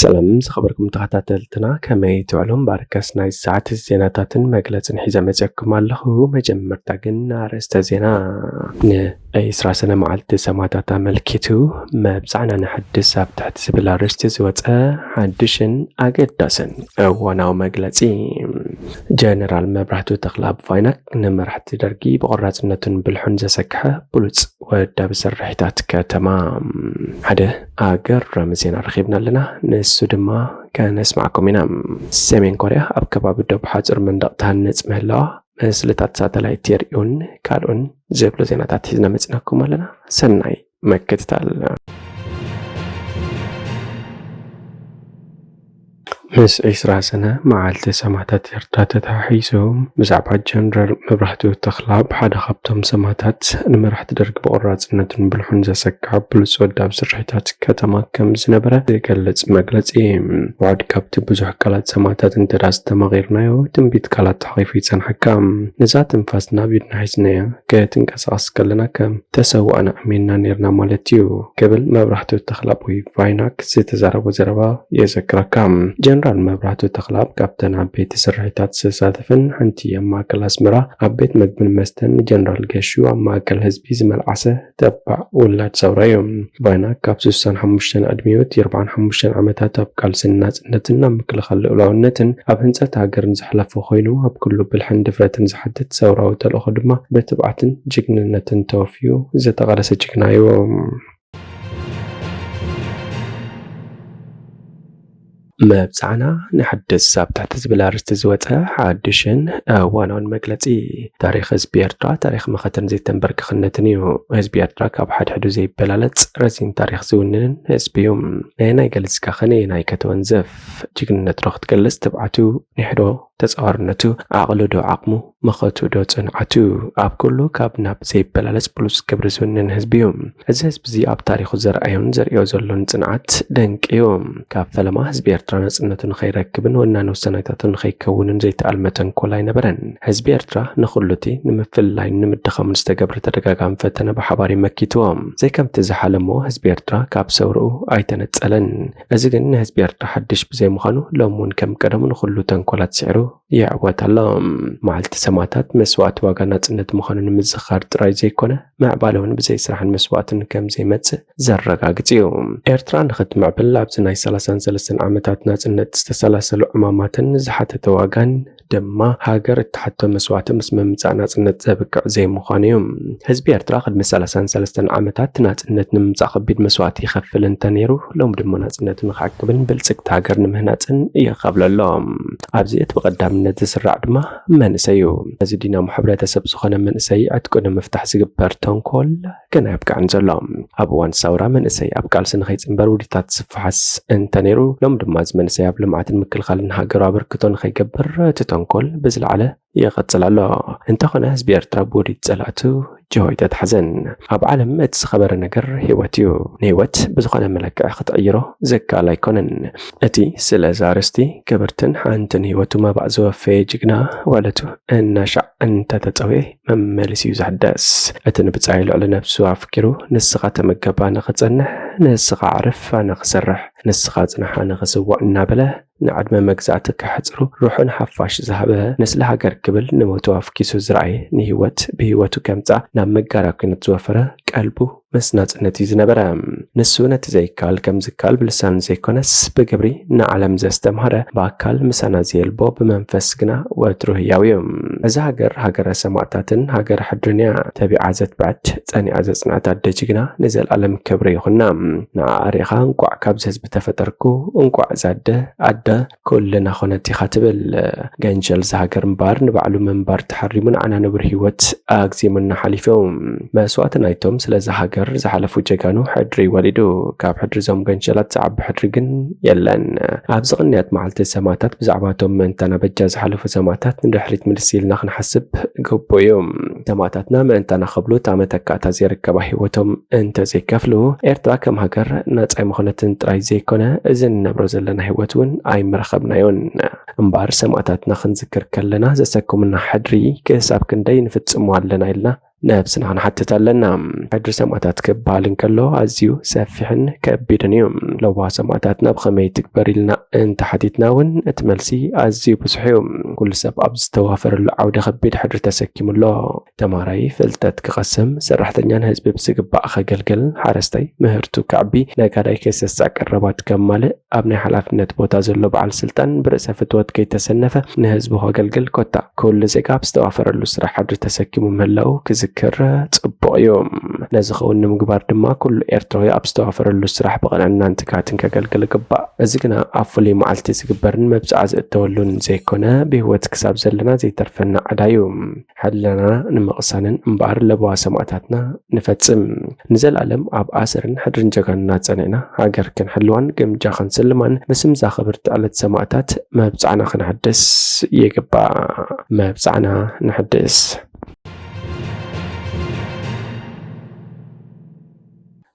ሰላም ዝኸበርኩም ተኸታተልትና፣ ከመይ ትውዕሉ? እምበኣርከስ ናይ ሰዓት ዜናታትን መግለጽን ሒዘ መጺኣኩም ኣለኹ። መጀመርታ ግን ኣርእስተ ዜና። ንዒስራ ሰነ መዓልቲ ሰማእታት ኣመልኪቱ፣ መብጻዕና ንሐድስ ኣብ ትሕቲ ዝብል ኣርእስቲ ዝወጸ ሓድሽን ኣገዳስን እዋናዊ መግለጺ። ጀነራል መብራህቱ ተኽለኣብ ቫይናክ ንመራሕቲ ደርጊ ብቆራጽነቱን ብልሑን ዘሰክሐ ብሉጽ ወዳቢ ስርሒታት ከተማ። ሓደ ኣገራሚ ዜና ረኺብና ኣለና። ንሱ ድማ ከነስማዕኩም ኢና። ሰሜን ኮርያ ኣብ ከባቢ ዶብ ሓጹር መንደቕ ትሃንጽ ምህላዋ ምስልታት ሳተላይት የርእዩን ካልኡን ዝብሉ ዜናታት ሒዝና መጺናኩም ኣለና። ሰናይ ምክትታል። ምስ ዒስራ ሰነ መዓልቲ ሰማእታት ኤርትራ ተተሓሒዙ፣ ብዛዕባ ጀነራል መብራህቱ ተኽለኣብ፣ ሓደ ካብቶም ሰማእታት፣ ንመራሕቲ ደርጊ ብቆራጽነቱን ብልሑን ዘሰክዐ ብሉጽ ወዳብ ስርሒታት ከተማ ከም ዝነበረ ዝገልጽ መግለጺ። ውሑድ ካብቲ ብዙሕ ቃላት ሰማእታት እንተ ደኣ ዝተማቒርናዮ፣ ትንቢት ቃላት ተሓቒፉ ይጸንሓካ። ነዛ ትንፋስ ናብ ኢድና ሒዝናያ ክትንቀሳቐስ ከለና ከም ተሰዋእና ኣሚንና ኔርና ማለት እዩ፣ ክብል መብራህቱ ተኽለኣብ ወይ ቫይናክ ዝተዛረቦ ዘረባ የዘክረካ። ጀነራል መብራህቱ ተኽለኣብ ካብተን ዓበይቲ ስርሒታት ዝተሳተፈን ሓንቲ ኣብ ማእከል ኣስመራ ኣብ ቤት መግብን መስተን ንጀነራል ገሹ ኣብ ማእከል ህዝቢ ዝመልዓሰ ተባዕ ውላድ ሰውራ እዩ። ቫይናክ ካብ ስሳን ሓሙሽተን ዕድሚኡ እቲ ኣርባዓን ሓሙሽተን ዓመታት ኣብ ቃልስን ናጽነትን ኣብ ምክልኻል ልኡላውነትን ኣብ ህንጸት ሃገርን ዘሕለፎ ኮይኑ፣ ኣብ ኩሉ ብልሕን ድፍረትን ዝሓትት ሰውራዊ ተልእኾ ድማ ብትብዓትን ጅግንነትን ተወፍዩ ዝተቓለሰ ጅግና እዩ። መብጻዕና ንሐድስ ኣብ ትሕቲ ዝብል ኣርእስቲ ዝወጸ ሓድሽን እዋናውን መግለጺ። ታሪኽ ህዝቢ ኤርትራ ታሪኽ መኸተን ዘይተንበርክኽነትን እዩ። ህዝቢ ኤርትራ ካብ ሓድሕዱ ዘይበላለጽ ረዚን ታሪኽ ዝውንንን ህዝቢ እዩ። ነየናይ ገሊጽካ ከነየናይ ከተወንዘፍ? ጅግንነት ዶ ክትገልጽ ትብዓቱ፣ ኒሕዶ ተጻዋርነቱ፣ ዓቕሉ ዶ ዓቕሙ፣ መኸቱ ዶ ጽንዓቱ፣ ኣብ ኩሉ ካብ ናብ ዘይበላለጽ ብሉጽ ክብሪ ዝውንን ህዝቢ እዩ። እዚ ህዝቢ እዚ ኣብ ታሪኹ ዘርኣዮን ዘርእዮ ዘሎን ጽንዓት ደንቂ እዩ። ካብ ፈለማ ህዝቢ ኤርትራ ናጽነቱ ንኸይረክብን ወናኒ ውሳኔታቱ ንኸይከውንን ዘይተኣልመ ተንኮል ኣይነበረን። ህዝቢ ኤርትራ ንኹሉ እቲ ንምፍልላይን ንምድኻሙን ዝተገብረ ተደጋጋሚ ፈተነ ብሓባር እዩ መኪትዎ። ዘይከምቲ ዝሓለሞ ህዝቢ ኤርትራ ካብ ሰውርኡ ኣይተነጸለን። እዚ ግን ንህዝቢ ኤርትራ ሓድሽ ብዘይምዃኑ፣ ሎም እውን ከም ቀደሙ ንኹሉ ተንኮላት ስዒሩ ይዕወት ኣሎ። መዓልቲ ሰማእታት መስዋእቲ ዋጋ ናጽነት ምዃኑ ንምዝኻር ጥራይ ዘይኮነ፣ ምዕባለ እውን ብዘይ ስራሕን መስዋእትን ከም ዘይመጽእ ዘረጋግጽ እዩ። ኤርትራ ንኽትምዕብል ኣብዚ ናይ ሰላሳን ሰለስተን ዓመታት ናጽነት ዝተሰላሰሉ ዕማማትን ዝሓተተ ዋጋን ድማ ሃገር እትሓቶ መስዋእቲ ምስ ምምጻእ ናጽነት ዘብቅዕ ዘይምዃኑ እዩ። ህዝቢ ኤርትራ ቅድሚ ሰላሳን ሰለስተን ዓመታት ናጽነት ንምምጻእ ከቢድ መስዋእቲ ይኸፍል እንተ ነይሩ፣ ሎም ድማ ናጽነቱ ንኽዓቅብን ብልጽግቲ ሃገር ንምህናጽን ይኸፍሎ ኣሎ። ኣብዚ እቲ ብቐዳምነት ዝስራዕ ድማ መንእሰይ እዩ። እዚ ዲናሞ ሕብረተሰብ ዝኾነ መንእሰይ ዕጥቁ ንምፍታሕ ዝግበር ተንኮል ገና የብቅዕን ዘሎ። ኣብ እዋን ሳውራ መንእሰይ ኣብ ቃልሲ ንኸይጽንበር ውዲታት ዝፈሓስ እንተ ነይሩ፣ ሎም ድማ እዚ መንእሰይ ኣብ ልምዓትን ምክልኻልን ሃገሩ ኣበርክቶ ንኸይገብር እቲ ተንኮል ብዝለዓለ ይቐጽል ኣሎ። እንተኾነ ህዝቢ ኤርትራ ብውዲት ጸላእቱ ጅሆ ኣይተታሕዘን። ኣብ ዓለም እቲ ዝኸበረ ነገር ህይወት እዩ። ንህይወት ብዝኾነ መለክዒ ክትዕይሮ ዘከኣል ኣይኮነን። እቲ ስለዚ ኣርእስቲ ክብርትን ሓንትን ህይወቱ መባእ ዘወፈየ ጅግና ውዕለቱ እናሻዕ እንተተጸውየ መመሊሱ እዩ ዝሕደስ። እቲ ንብጻዩ ልዕሊ ነብሱ ኣፍቂሩ፣ ንስኻ ተመገብ ኣነ ክጸንሕ፣ ንስኻ ኣዕርፍ ኣነ ክሰርሕ፣ ንስኻ ጽናሕ ኣነ ክስዋእ እናበለ ንዕድመ መግዛእቲ ከሕጽሩ ሩሑ ንሓፋሽ ዝሃበ፣ ንስለ ሃገር ክብል ንሞቱ ኣፍኪሱ ዝረኣየ፣ ንህይወት ብህይወቱ ከምጻ ናብ መጋርያ ኲናት ዝወፈረ ቀልቡ ምስ ናጽነት እዩ ዝነበረ። ንሱ ነቲ ዘይከኣል ከም ዝከኣል ብልሳን ዘይኮነስ ብግብሪ ንዓለም ዘስተምሃረ፣ ብኣካል ምሳና ዘየልቦ ብመንፈስ ግና ወትሩ ህያው እዩ። እዛ ሃገር ሃገረ ሰማእታትን ሃገረ ሕድርን እያ። ተቢዓ ዘትበዐት፣ ጸኒዓ ዘጽንዐት ኣደ ጅግና ንዘለኣለም ክብሪ ይኹና። ንዓኣ ርኢኻ እንቋዕ ካብዚ ህዝቢ ተፈጠርኩ፣ እንቋዕ እዛ ኣደ ኣደ ኩልና ኾነት ኢኻ ትብል። ገንሸል እዛ ሃገር እምበኣር ንባዕሉ ምንባር ተሓሪሙ ንዓና ንቡር ህይወት ኣግዚሙና ሓሊፉ። መስዋእቲ ናይቶም ስለዛ ሃገር ዝሓለፉ ጀጋኑ ሕድሪ ይወሊዱ። ካብ ሕድሪ እዞም ገንሸላት ዝዓቢ ሕድሪ ግን የለን። ኣብዚ ቅንያት መዓልቲ ሰማእታት ብዛዕባ እቶም ምእንታና በጃ ዝሓለፉ ሰማእታት ንድሕሪት ምልስ ኢልና ክንሓስብ ግቡእ እዩ። ሰማእታትና ምእንታና ክብሉ እታ መተካእታ ዘይርከባ ህይወቶም እንተዘይከፍሉ፣ ኤርትራ ከም ሃገር ናጻ ኣይምኾነትን ጥራይ ዘይኮነ፣ እዚ እንነብሮ ዘለና ህይወት እውን ኣይምረኸብናዮን። እምበኣር ሰማእታትና ክንዝክር ከለና ዘሰከሙና ሕድሪ ክሳብ ክንደይ ንፍጽሞ ኣለና ኢልና ነብስና ክንሓትት ኣለና። ሕድሪ ሰማእታት ክበሃል እንከሎ ኣዝዩ ሰፊሕን ከቢድን እዩ። ለዋህ ሰማእታትና ብኸመይ ትግበር ኢልና እንተሓቲትና እውን እቲ መልሲ ኣዝዩ ብዙሕ እዩ። ኩሉ ሰብ ኣብ ዝተዋፈረሉ ዓውደ ከቢድ ሕድሪ ተሰኪሙ ኣሎ። ተማራይ ፍልጠት ክቐስም፣ ሰራሕተኛ ንህዝቢ ብዝግባእ ከገልግል፣ ሓረስታይ ምህርቱ ከዕቢ፣ ነጋዳይ ከይሰስዕ ቀረባት ከማልእ፣ ኣብ ናይ ሓላፍነት ቦታ ዘሎ በዓል ስልጣን ብርእሰ ፍትወት ከይተሰነፈ ንህዝቡ ከገልግል ኮታ ኩሉ ዜጋ ኣብ ዝተዋፈረሉ ስራሕ ሕድሪ ተሰኪሙ ምህላው ክዝክር ጽቡቕ እዩ። ነዚ ኸውን ንምግባር ድማ ኩሉ ኤርትራዊ ኣብ ዝተዋፈረሉ ስራሕ ብቕንዕናን ትግሃትን ከገልግል ይግባእ። እዚ ግና ኣብ ፍሉይ መዓልቲ ዝግበርን መብጽዓ ዝእተወሉን ዘይኮነ ብህይወት ክሳብ ዘለና ዘይተርፈና ዕዳ እዩ። ሕልናና ንምቕሳንን እምበኣር ለበዋ ሰማእታትና ንፈጽም። ንዘለኣለም ኣብ ኣሰርን ሕድርን ጀጋኑና ጸኒዕና፣ ሃገር ክንሕልዋን ግምጃ ክንስልማን፣ ብስምዛ ክብርቲ ዕለት ሰማእታት መብጻዕና ክነሕድስ ይግባእ። መብጻዕና ነሕድስ።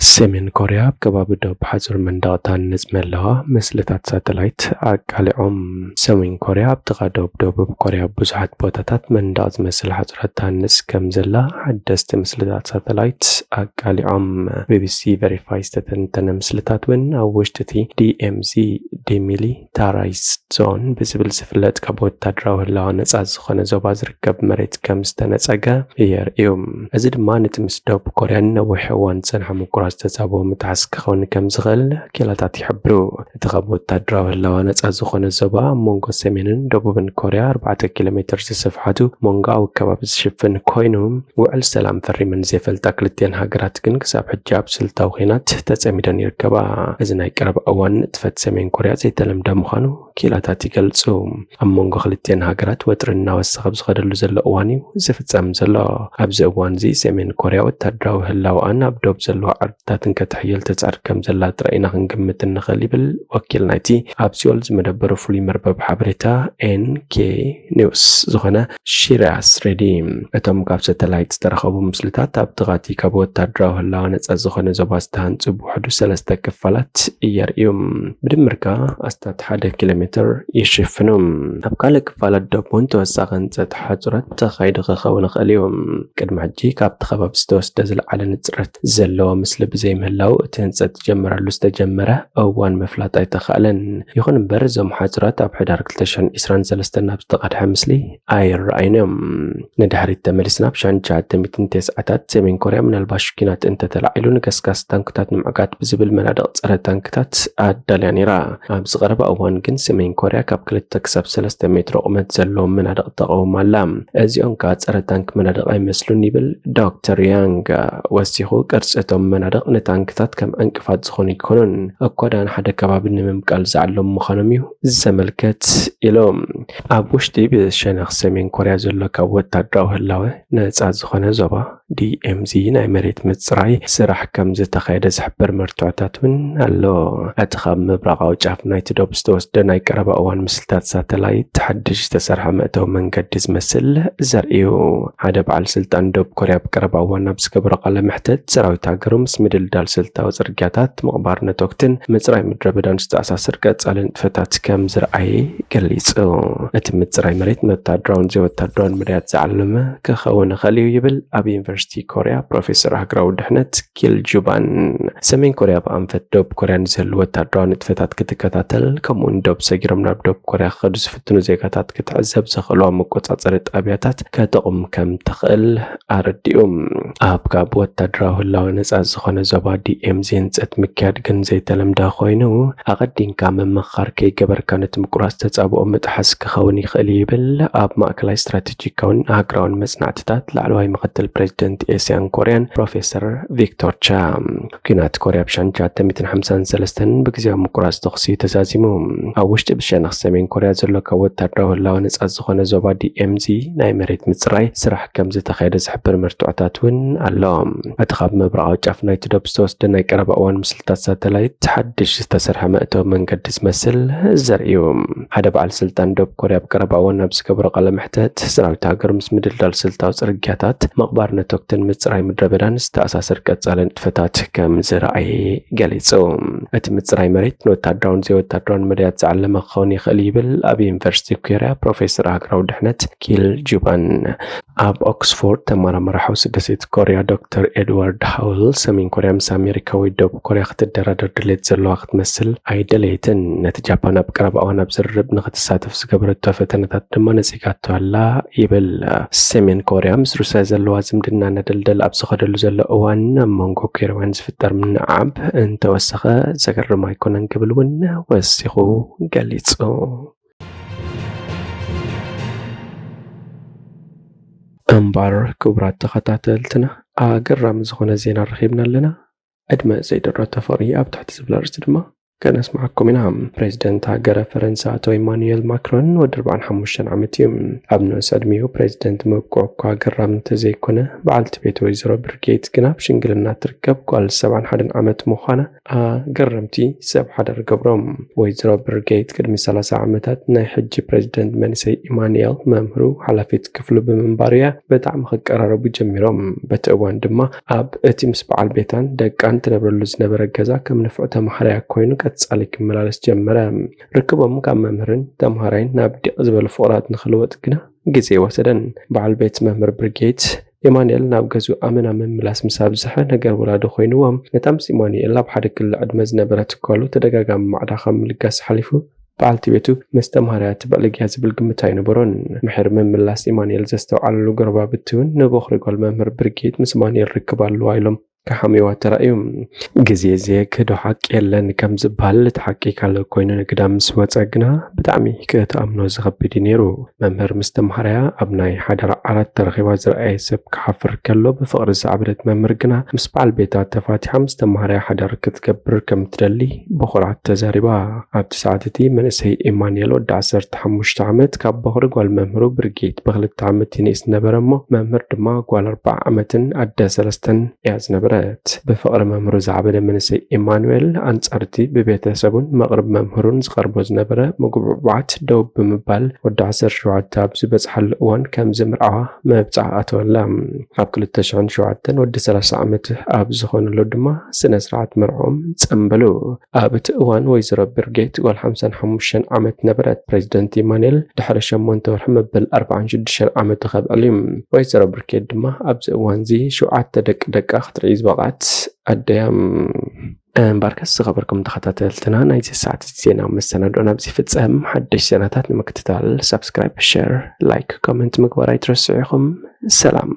ሰሜን ኮርያ ኣብ ከባቢ ዶብ ሓጹር መንደቕ ትሃንጽ ምህላዋ ምስልታት ሳተላይት ኣቃሊዖም። ሰሜን ኮርያ ኣብ ጥቓ ዶብ ደቡብ ኮርያ ብዙሓት ቦታታት መንደቕ ዝመስል ሓጹራት ትሃንጽ ከም ዘላ ሓደስቲ ምስልታት ሳተላይት ኣቃሊዖም። ቢቢሲ ቨሪፋይ ዝተተንተነ ምስልታት እውን ኣብ ውሽጢ እቲ ዲኤምዚ፣ ዲሚሊታራይዝድ ዞን ብዝብል ዝፍለጥ ካብ ወታደራዊ ህላወ ነጻ ዝኾነ ዞባ ዝርከብ መሬት ከም ዝተነጸገ የርእዩ። እዚ ድማ ነቲ ምስ ደቡብ ኮርያን ነዊሕ እዋን ዝጸንሐ ምቁራጽ ተጻብኦ ምጥሓስ ክኸውን ከም ዝኽእል ኪላታት ይሕብሩ። እቲ ካብ ወታደራዊ ህላወ ነጻ ዝኾነ ዞባ ኣብ መንጎ ሰሜንን ደቡብን ኮርያ ኣርባዕተ ኪሎ ሜትር ዝስፍሓቱ መንጎኣዊ ከባቢ ዝሽፍን ኮይኑ፣ ውዕል ሰላም ፈሪመን ዘይፈልጣ ክልቲኣን ሃገራት ግን ክሳብ ሕጂ ኣብ ስልታዊ ኲናት ተጸሚደን ይርከባ። እዚ ናይ ቀረባ እዋን ንጥፈት ሰሜን ኮርያ ዘይተለምደ ምዃኑ ኪላታት ይገልጹ። ኣብ መንጎ ክልቲኣን ሃገራት ወጥሪ እናወሰኸ ኣብ ዝኸደሉ ዘሎ እዋን እዩ ዝፍጸም ዘሎ። ኣብዚ እዋን እዚ ሰሜን ኮርያ ወታደራዊ ህላወኣን ኣብ ዶብ ዘለዋ ዓርድታትን ከተሕይል ትጽዕር ከም ዘላ ጥራይ ኢና ክንግምት እንኽእል ይብል ወኪል ናይቲ ኣብ ሲኦል ዝመደበሩ ፍሉይ መርበብ ሓበሬታ ኤንኬ ኒውስ ዝኾነ ሺሪያስ ሬዲ። እቶም ካብ ሳተላይት ዝተረኸቡ ምስልታት ኣብ ጥቓ እቲ ካብ ወታደራዊ ህላወ ነጻ ዝኾነ ዞባ ዝተሃንጹ ብውሕዱ ሰለስተ ክፋላት የርእዩ። ብድምር ከኣ ኣስታት ሓደ ኪሎ ሜትር ይሽፍኑ። ኣብ ካልእ ክፋላት ዶብ እውን ተወሳኺ ህንጸት ሓጹራት ተኻይዱ ክኸውን ይኽእል እዩ። ቅድሚ ሕጂ ካብቲ ከባቢ ዝተወስደ ዝለዓለ ንጽረት ዘለዎ ምስሊ ብዘይምህላው እቲ ህንጸት ዝጀመረሉ ዝተጀመረ እዋን ምፍላጥ ኣይተኻእለን። ይኹን እምበር እዞም ሓጹራት ኣብ ሕዳር ክልተ ሽሕን ዕስራን ሰለስተን ኣብ ዝተቐድሐ ምስሊ ኣይረኣዩን እዮም። ንድሕሪት ተመሊስና ኣብ ሻንሻ ተሚትን ተስዓታት ሰሜን ኮርያ ምናልባሽ ኲናት እንተተላዒሉ ንገስጋስ ታንክታት ንምዕጋት ብዝብል መናድቕ ጸረ ታንክታት ኣዳልያ ነይራ። ኣብዚ ቀረባ እዋን ግን ሰሜን ኮርያ ካብ ክልተ ክሳብ ሰለስተ ሜትሮ ቁመት ዘለዎም መናድቕ ተቐውም ኣላ። እዚኦም ከኣ ጸረ ታንክ መናድቕ ኣይመስሉን ይብል ዶክተር ያንግ። ወሲኹ ቅርጺ እቶም መናድቕ ንታንክታት ከም ዕንቅፋት ዝኾኑ ኣይኮኑን፣ እኳ ደኣ ንሓደ ከባቢ ንምምቃል ዝዓለሙ ምዃኖም እዩ ዘመልከት ኢሉ። ኣብ ውሽጢ ብሸነኽ ሰሜን ኮርያ ዘሎ ካብ ወታደራዊ ህላወ ነጻ ዝኾነ ዞባ ዲኤምዚ ናይ መሬት ምጽራይ ስራሕ ከም ዝተኻየደ ዝሕብር መርትዖታት እውን ኣሎ። እቲ ካብ ምብራቓዊ ጫፍ ናይቲ ዶብ ዝተወስደ ናይ ቀረባ እዋን ምስልታት ሳተላይት ሓድሽ ዝተሰርሐ መእተዊ መንገዲ ዝመስል ዘርእዩ። ሓደ በዓል ስልጣን ደቡብ ኮርያ ኣብ ቀረባ እዋን ኣብ ዝገበሮ ቃለ መሕተት ሰራዊት ሃገሩ ምስ ምድልዳል ስልታዊ ጽርግያታት፣ ምቕባር ነቶክትን ምጽራይ ምድረ በዳን ዝተኣሳሰር ቀጻሊ ንጥፈታት ከም ዝረኣየ ገሊጹ። እቲ ምጽራይ መሬት ንወታደራውን ዘይወታደራውን መዳያት ዝዓለመ ክኸውን ይኽእል እዩ ይብል ኣብ ዩኒቨርሲቲ ኮርያ ፕሮፌሰር ሃገራዊ ድሕነት ኪል ጁባን። ሰሜን ኮርያ ብኣንፈት ደቡብ ኮርያ ንዝህሉ ወታደራዊ ንጥፈታት ክትከታተል፣ ከምኡውን ዶብ ሰጊሮም ናብ ደቡብ ኮርያ ክኸዱ ዝፍትኑ ዜጋታት ክትዕዘብ ዘኽእልዋ መቆጻጸሪ ጣብያታት ከተቑም ከም ትኽእል ኣረዲኡ። ኣብ ካብ ወታደራዊ ህላወ ነጻ ዝኾነ ዞባ ዲኤምዚ ህንጸት ምክያድ ግን ዘይተለምደ ኮይኑ፣ ኣቐዲምካ ምምኽኻር ከይገበርካ ነቲ ምቁራጽ ተጻብኦ ምጥሓስ ክኸውን ይኽእል እዩ ይብል ኣብ ማእከላይ ስትራቴጂካውን ሃገራውን መጽናዕትታት ላዕለዋይ ምኽትል ፕሬዚደንት ኤስያን ኮርያን ፕሮፌሰር ቪክቶር ቻ። ኲናት ኮርያ ብ ሸንቻ ተሚትን ሓምሳን ሰለስተን ብግዜያዊ ምቁራጽ ተኹሲ እዩ ተዛዚሙ። ኣብ ውሽጢ ብሸነኽ ሰሜን ኮርያ ዘሎ ካብ ወታደራዊ ህላወ ነጻ ዝኾነ ዞባ ዲኤምዚ ናይ መሬት ምጽራይ ስራሕ ከም ዝተኻየደ ዝሕብር መርትዖታት እውን ኣሎ። እቲ ካብ ምብራቓዊ ጫፍ ናይቲ ዶብ ዝተወስደ ናይ ቀረባ እዋን ምስልታት ሳተላይት ሓድሽ ዝተሰርሐ መእተዊ መንገዲ ዝመስል ዘርእዩ። ሓደ በዓል ስልጣን ደቡብ ኮርያ ኣብ ቀረባ እዋን ኣብ ዝገበሮ ቃለ መሕተት፣ ሰራዊት ሃገር ምስ ምድልዳል ስልታዊ ጽርግያታት፣ ምቕባር ነቶ ፕሮጀክትን ምጽራይ ምድረ በዳን ዝተኣሳሰር ቀጻሊ ንጥፈታት ከም ዝረኣየ ገሊጹ። እቲ ምጽራይ መሬት ንወታደራውን ዘይወታደራውን መድያት ዝዓለመ ክኸውን ይኽእል ይብል ኣብ ዩኒቨርሲቲ ኮርያ ፕሮፌሰር ሃገራዊ ድሕነት ኪል ጁባን። ኣብ ኦክስፎርድ ተመራማሪ ሓውሲ ደሴት ኮርያ ዶክተር ኤድዋርድ ሃውል፣ ሰሜን ኮርያ ምስ ኣሜሪካ ወይ ደቡብ ኮርያ ክትደራደር ድሌት ዘለዋ ክትመስል ኣይደለየትን። ነቲ ጃፓን ኣብ ቀረባ እዋን ኣብ ዝርርብ ንክትሳተፍ ዝገበረቶ ፈተነታት ድማ ነጺጋቶ ኣላ ይብል። ሰሜን ኮርያ ምስ ሩስያ ዘለዋ ዝምድና እናደልደለ ኣብ ዝኸደሉ ዘሎ እዋን፣ ኣብ መንጎ ኮርያውያን ዝፍጠር ምንዕዓብ እንተወሰኸ ዘገርም ኣይኮነን ክብል እውን ወሲኹ ገሊጹ። እምባር ክቡራት ተኸታተልትና፣ ኣገራሚ ዝኾነ ዜና ረኺብና ኣለና። ዕድመ ዘይደረቶ ፍቕሪ ኣብ ትሕቲ ዝብል ኣርእስቲ ድማ ከነስምዓኩም ኢና። ፕሬዚደንት ሃገረ ፈረንሳ ኣቶ ኢማኑኤል ማክሮን ወዲ ኣርባዓን ሓሙሽተን ዓመት እዩ። ኣብ ንኡስ ዕድሚኡ ፕሬዚደንት ምብቅዑ እኳ ኣገራሚ እንተዘይኮነ፣ በዓልቲ ቤት ወይዘሮ ብርጌት ግና ኣብ ሽምግልና ትርከብ ጓል ሰብዓን ሓደን ዓመት ምዃና ኣገረምቲ ሰብ ሓዳር ገብሮም። ወይዘሮ ብርጌት ቅድሚ ሰላሳ ዓመታት ናይ ሕጂ ፕሬዚደንት መንእሰይ ኢማኑኤል መምህሩ ሓላፊት ክፍሉ ብምንባሩ እያ ብጣዕሚ ክቀራረቡ ጀሚሮም። በቲ እዋን ድማ ኣብ እቲ ምስ በዓል ቤታን ደቃን ትነብረሉ ዝነበረ ገዛ ከም ንፉዕ ተምሃራያ ኮይኑ ቀጻሊ ክመላለስ ጀመረ። ርክቦም ካብ መምህርን ተምሃራይን ናብ ዲቕ ዝበሉ ፍቕራት ንኽልወጥ ግና ግዜ ወሰደን። በዓል ቤት መምህር ብርጌት ኢማኑኤል ናብ ገዝኡ ኣመና ምምላስ ምስ ኣብዝሐ፣ ነገር ወላዲ ኮይንዎም። ነታ ምስ ኢማኑኤል ኣብ ሓደ ክሊ ዕድመ ዝነበረት ጓሉ ተደጋጋሚ ማዕዳ ካብ ምልጋስ ሓሊፉ፣ በዓልቲ ቤቱ ምስ ተምሃራያ ትብዕልግ እያ ዝብል ግምት ኣይነበሮን። ምሒር ምምላስ ኢማኑኤል ዘስተውዓለሉ ጎረባብቲ እውን ንቦኽሪ ጓል መምህር ብርጌት ምስ ኢማኑኤል ርክብ ኣለዋ ኢሎም ክሓምይዋ ተራእዩ። ግዜ ዘየክህዶ ሓቂ የለን ከም ዝበሃል፣ እቲ ሓቂ ካልእ ኮይኑ ንግዳም ምስ ወጸ ግና ብጣዕሚ ክትኣምኖ ዝኸብድ እዩ ነይሩ። መምህር ምስ ተምሃራያ ኣብ ናይ ሓዳር ዓራት ተረኺባ ዝረኣየ ሰብ ክሓፍር ከሎ፣ ብፍቕሪ ዝዓበደት መምህር ግና ምስ በዓል ቤታ ተፋቲሓ ምስ ተምሃራያ ሓዳር ክትገብር ከም ትደሊ ብኹርዓት ተዛሪባ። ኣብቲ ሰዓት እቲ መንእሰይ ኢማኑኤል ወዲ ዓሰርተ ሓሙሽተ ዓመት ካብ ቦኽሪ ጓል መምህሩ ብርጌት ብኽልተ ዓመት ይንእስ ነበረ እሞ፣ መምህር ድማ ጓል ኣርባዓ ዓመትን ኣደ ሰለስተን እያ ዝነበረት። ብፍቕሪ መምህሩ ዝዓበደ መንእሰይ ኢማኑኤል፣ ኣንጻር እቲ ብቤተሰቡን መቕርብ መምህሩን ዝቐርቦ ዝነበረ ምጉብዕባዓት ደው ብምባል፣ ወዲ ዓሰርተ ሸውዓተ ኣብ ዝበጽሓሉ እዋን ከም ዝምርዓዋ መብጽዓ ኣተወላ። ኣብ ክልተ ሽሕን ሸውዓተን ወዲ ሰላሳ ዓመት ኣብ ዝኾነሉ ድማ ስነ ስርዓት መርዕኦም ጸንበሉ። ኣብ እቲ እዋን ወይዘሮ ብርጌት ጓል ሓምሳን ሓሙሽተን ዓመት ነበረት። ፕሬዚደንት ኢማኑኤል ድሕሪ ሸሞንተ ወርሒ መበል ኣርባዓን ሽዱሽተን ዓመቱ ከብዕል እዩ። ወይዘሮ ብርጌት ድማ ኣብዚ እዋን እዚ ሸውዓተ ደቂ ደቃ ክትርኢ ዝበቕዐት ኣደ እያ። እምበርከስ ዝኸበርኩም ተኸታተልትና፣ ናይዚ ሰዓት ዜና መሰናድኦና ኣብዚ ይፍጸም። ሓደሽ ዜናታት ንምክትታል ሳብስክራይብ፣ ሸር፣ ላይክ፣ ኮመንት ምግባር ኣይትረስዑ ኢኹም። ሰላም።